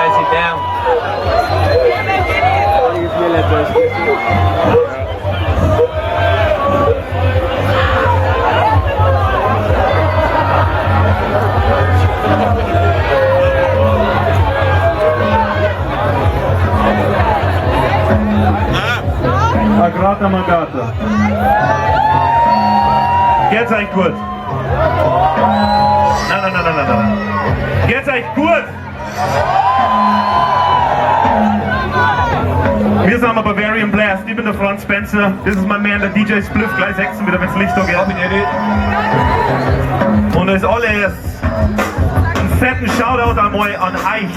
Is he down? Agrata Magata. Geht's euch gut? Nein, nein, nein, nein, nein, nein. Geht's euch gut? Wir sind am Bavarian Blast. Ich bin der Franz Spencer. Das ist mein Man, der DJ Spliff. Gleich sechsen wieder, wenn's Licht da geht. Und als allererstes einen fetten Shoutout einmal an euch.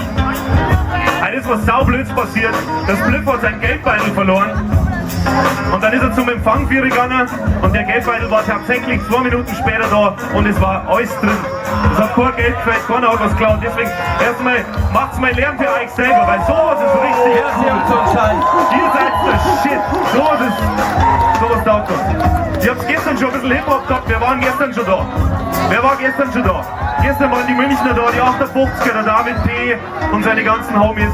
Heute ist was saublöds passiert. Der Spliff hat sein Geldbeutel verloren. Und dann ist er zum Empfang für gegangen und der Geldbeutel war tatsächlich 2 Minuten später da und es war alles drin. Es hat kein Geld gefehlt, keiner hat was geklaut. Deswegen erstmal macht's mal Lärm für euch selber, weil sowas ist richtig cool. Ihr seid der Shit. Sowas ist, sowas taugt uns. Ihr habt gestern schon ein bisschen Hip-Hop gehabt, wir waren gestern schon da. Wer war gestern schon da? Gestern waren die Münchner da, die 58er, der David P. und seine ganzen Homies.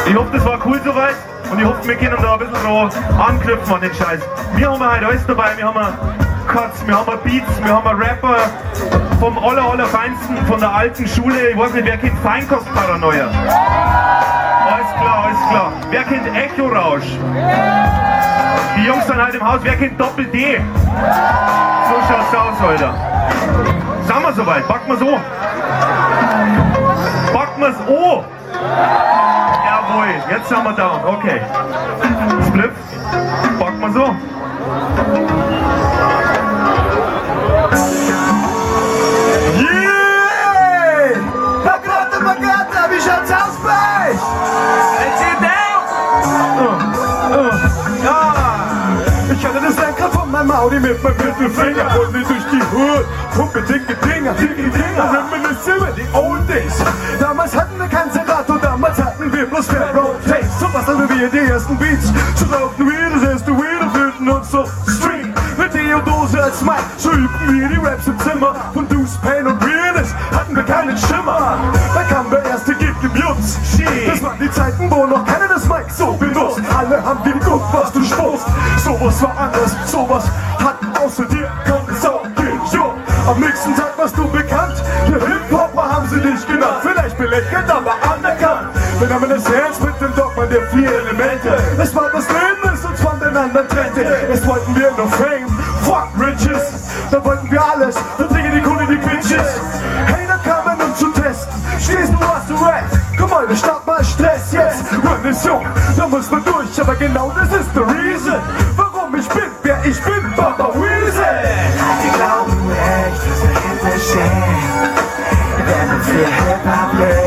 Ich hoffe, das war cool soweit und ich hoffe, wir können da ein bisschen noch anknüpfen an den Scheiß. Wir haben heute alles dabei, wir haben Cuts, wir haben Beats, wir haben Rapper vom aller, allerfeinsten, von der alten Schule. Ich weiß nicht, wer kennt Feinkost-Paranoia? Alles klar, alles klar. Wer kennt Echo Rausch? Die Jungs sind heute im Haus. Wer kennt Doppel D? So schaut's aus, Alter. Sind wir soweit? Packen wir's an. Packen wir's an. Jawohl, jetzt sind wir down. Okay. Spliff, packen wir's an. Yeah! Pagrata Magata, wie schaut's aus bei euch? Is he down? Ja! Ich hatte das Lenkrad von meinem Audi mit meinem Mittelfinger. Rollte durch die Hood, pumpe dicke Dinger, dicke Dinger. Reminisce über die Old Days. Damals hatten wir kein Serato, damals hatten wir bloß Fat Roll Tapes. So bastelten wir die ersten Beats, so rauchten wir das erste Weed und fühlten uns so Street. Mit Deodose als Mic, so übten wir die Raps im Zimmer. Von Deuce, Pain und Realness hatten wir keinen Schimmer. Da kam der erste Gig im Jutz. Das waren die Zeiten, wo noch keiner das Mic so benutzt. Alle haben geguckt, was du spuckst. Sowas war anders, sowas hat außer dir keine Sau gejuckt. Am nächsten Tag warst du bekannt. Der Hip-Hopper haben sie dich genannt. Vielleicht belächelt, aber anerkannt. Wir nahmen es ernst mit dem Dogma der vier Elemente. Es war das Leben, das uns voneinander trennte. Erst wollten wir nur Fame, fuck Riches. Da wollten wir alles, Verträge, die Kohle, die Bitches. Hey, da kamen um zu testen. Stehst du, was du rappst? Komm mal, start mal Stress jetzt. Man ist jung, da muss man durch. Aber genau das ist the reason, warum ich bin, wer ich bin, Baba Weezy. Die glauben echt, was dahinter steht. Wenn man für Hip-Hop lebt.